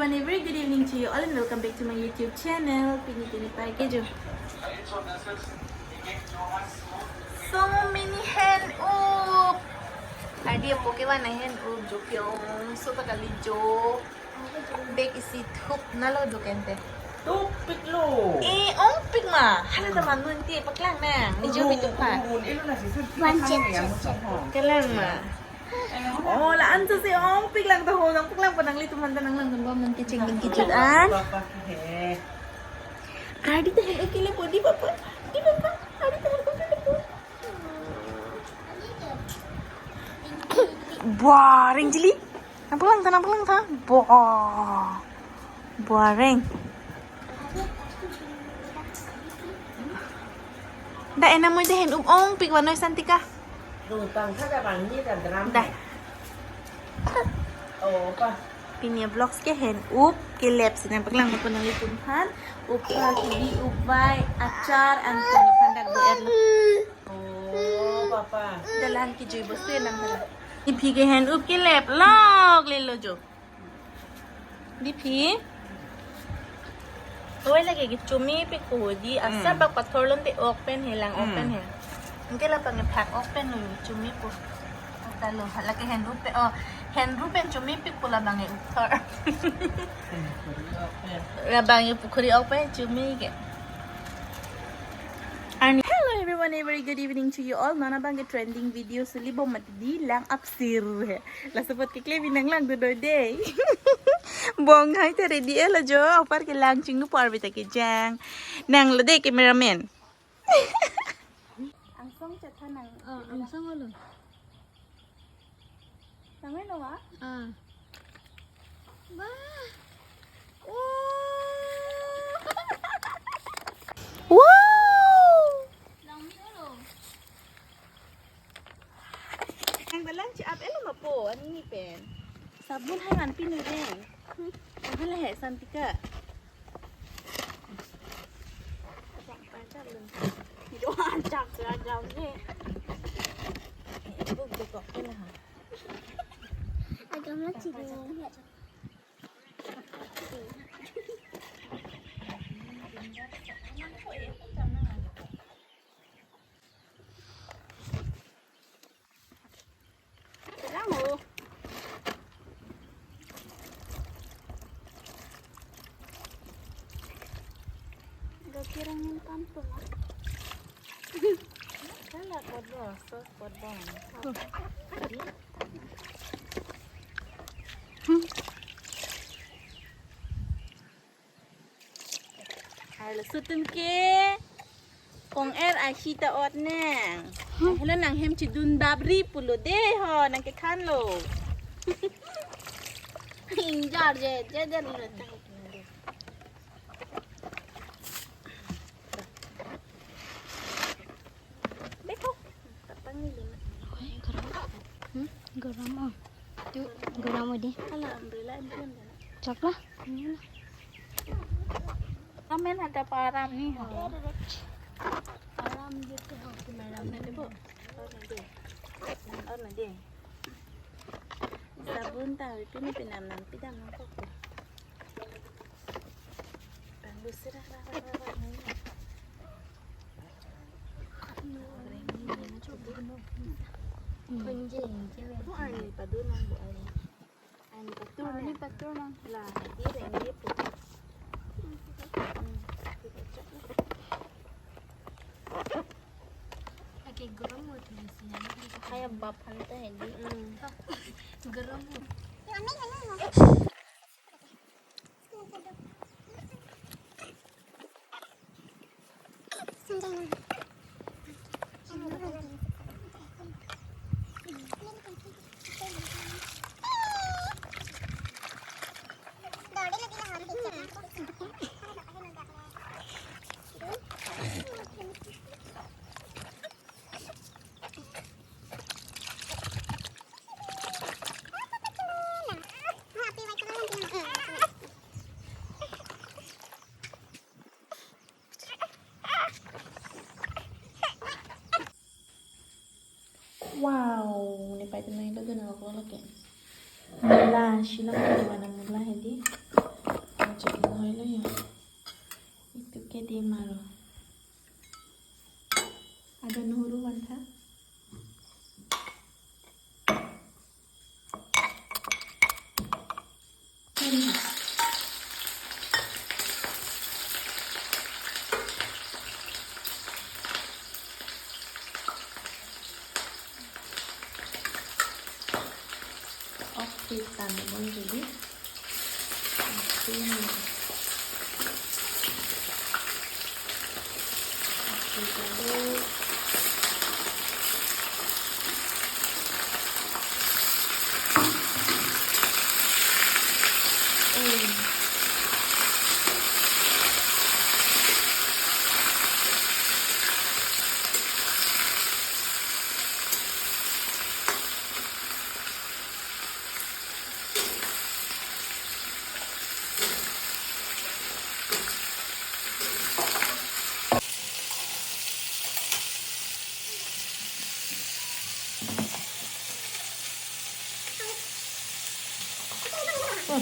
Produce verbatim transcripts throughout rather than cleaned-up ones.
One very good evening to you all and welcome back to my YouTube channel. Pini pini pai kejo. So many hen up. Adi apo ke wana hen up jo pyong. So ta kali jo. Bag isi thup nalo do kente. Thup piklo. Eh, ongpik ma. Hala ta manu enti paklang nang. Ni jo bi thup pa. Ulu, ulu, ulu na si thup. One check, check, check. Kelang ma. Oh, la-an si ongpik lang ta ho, ongpik lang pa nanglitum aphan ta nanglangdun bom nang kecheng nang kejut an. Papa ke. Adi ta hen up kelepo, di papa. Di papa. Adi ta hen up kelepo. Buah, reng jili. Nangpalang ta, nangpalang ta. Buah. Buah reng. Da ena mo de hen up ongpik vanoi Santika. Rungtang tha da bang ni da drum. Da. Oh, pa. Pini vlogs ke hen up kelep si nangpaklang ko nanglitum aphan. Up pa kibi up vai achar an ko nangphan dak do er lo. Oh, papa. Dalan kejui bostu nang hala. Iphi ke hen up kelep lok lelo jo. Diphi. Oi lake kechomepikpo di asap bak pathor lonte ok pen he lang ok pen he. Anke labang ke phak ok pen lo chomepo. Talo lake hen up pen, oh, hen up pen chomepikpo labang ke up thor. Labang ke pukhuri ok pen chome ke. Ani. Hello everyone, a very good evening to you all. Non abang ke trending video suli bom mati di lang apsir he. Laso apot ke kle bi nanglangdun noi de. Bong hai ta ready elo jo, apar kelang chingnu apor bi ta kejang. Nanglo de cameraman. Angsong chethan nang. Oh, angsong olo. Nang elo wa? Ah. Wah. Oh. Wow. Langmi olo. Nang dalan chi ap elo ma po, ani ni pen. Sabun hai man pinu de. Hala he Santika. Yo, ajak, ajak, ajak, ye. Buk de kok pun ha. Agam la chili. Lang ho. Gakirang yang kampung ah. Kala podbo, sos podbo. Halo sutun ke. Kong er ashi ta ot neng. Helo nang hem chidun babri pulo de ho, nang kethan lo. Injar je, je, je, je. Beko. Tapang ni lima. Oi, garam. Hmm? Garam ah. Tu garam di. Hala umbrella enpon dana. Chakla. Ini lah. Kamen ada param ni ho. Param gitu ho. Param ni bo. Or na de. Or na de. Sabun ta pini pinam nam pidam nang kok. Panglusira ra ra ra ra. Kunje, kunje. Bu ani padun nang bu ani. Ani patur, ani patur nang. La, di reng di pu. Hmm, di pacak. Lagi garam mo tu isi. Kaya bap han ta hai di. Hmm. Garam mo. Wow, ne pai tenai lo dona ko lo ke. Mula, shilong ko mana mula hedi. Maro. Ada nohuru vantha. Oke, tane bong jadi. Oke. Oke, jadi. Hmm.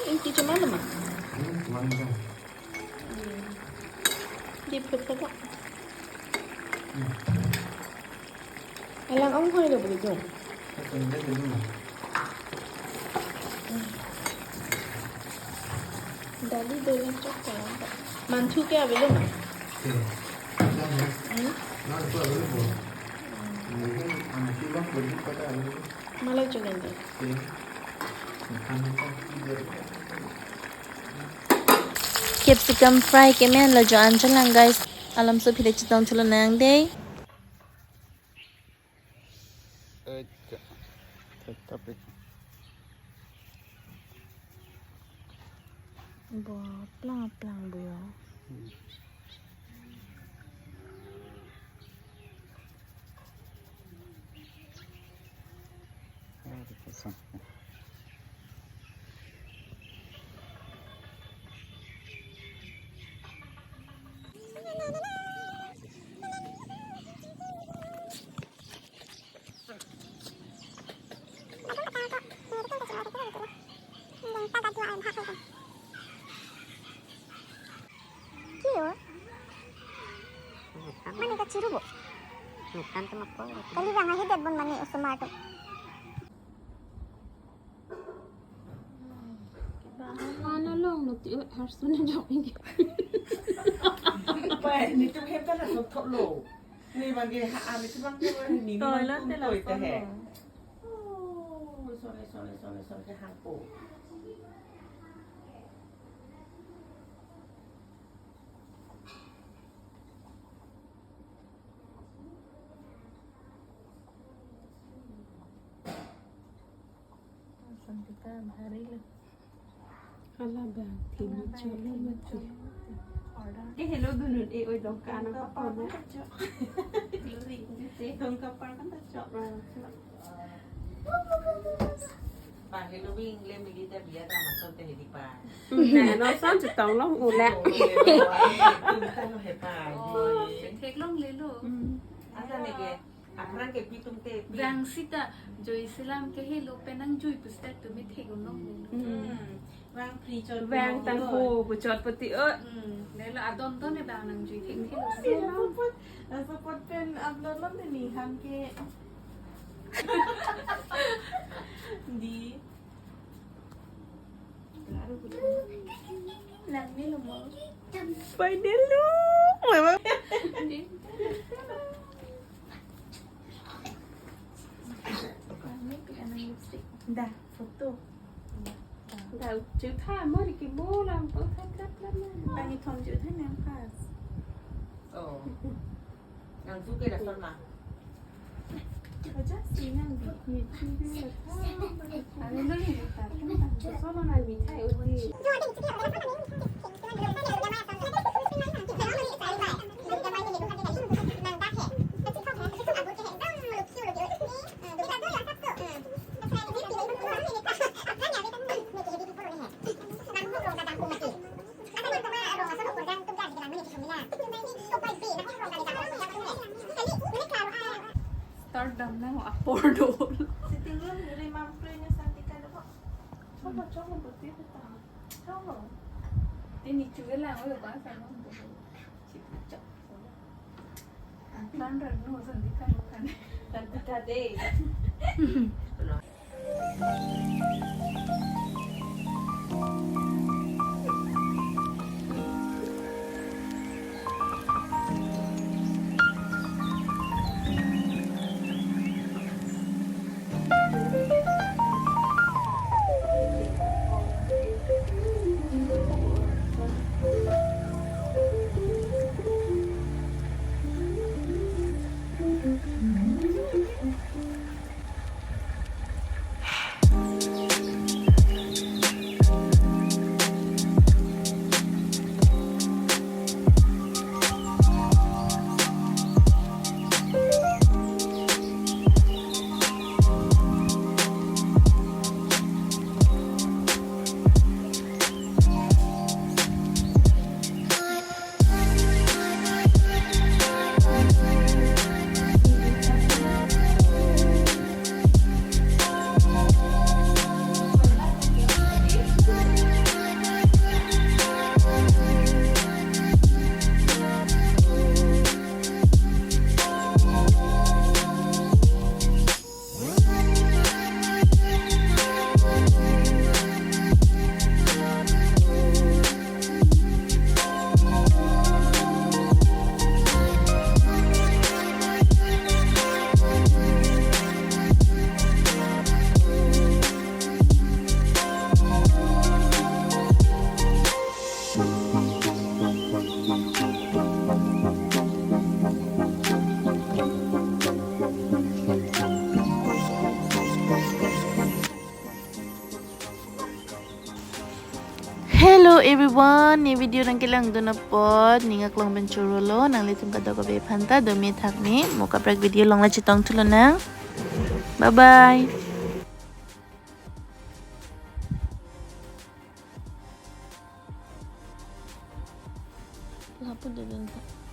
Inti cuma lemah. Hmm, cuma lemah. Hmm. Di perut apa? Hmm. Alang ong hoi lo begitu. Betul, dia dulu. Dali doli chok ya. Manthu ke avelo ma? Iya. Hmm? Nah, itu available. Hmm. Mungkin anak juga pergi pada available. Malah chok ente. Iya. Makan apa? Capsicum fry kemen lo jo-an chelang, guys. Alam so phile chetong thulo nang dei. Echa. Thek tapi. Bo plang plang bo yo. Hmm. Ah, di kosong. Kio? Mane kachiru bo? Mekan ke mako. Kali bang ahi det bon mane osomar atum. Mana long lo ti, eh, harus na jok ini. Pai, netum hem ta la sok thok lo. Ne bang ke ha, netum bang ke ni ni. Toilet bang te la tum toi ta sok he lo. Oh, sorry, sorry, sorry, sorry, ke hangpo. Asam kita bahari lo. Hala bang, thimi cholo mati. Ke hello dunun e oi dongka nang kapal na. Dongka par kan ta chok. Pa hello wing le mili ta biya ta maton te hedi pa. Na no san chetong long u le. Tum ta lo he pa. Oh, theklong le lo. Hmm. Asa ne ke. Aphrang ke pi tum te pi. Vang sita joi selam ke helo penang joi pustak tumi thek unong. Hmm. Vang pri chot. Vang tang ho puchot pati o. Hmm. Nelo adon ton e vang nang joi thek thek. Laso apot, laso apot pen upload lom te ni ham ke. Di. Nang ni lo mo. Final look, mama. Nang ni pik anang lipstick. Dah, foto. Dah, jutha mo di ki mo lam, po tha tha tha mo. Tangi thom jutha nang pas. Nang suke la son ma. Aja sih nang bit mithai dei. Ano lo ni ta, ta, ta, solo nang mithai uti. Start dam na, apor do. Sitting room, rimam pre ni Santika do. Choklo, choklo, buti ta. Choklo. Tini chuge lang, oi, bang sama. Chip, chop. Plan rag no, Santika no kan. Santika dei. Hello everyone, ne video nangkelangdun apot ning aklong pen chorolo, nanglitum kadokave aphanta do me thak me, mo kaprek video along la chetongthu lonang. Bye bye. Lapu dodun ta.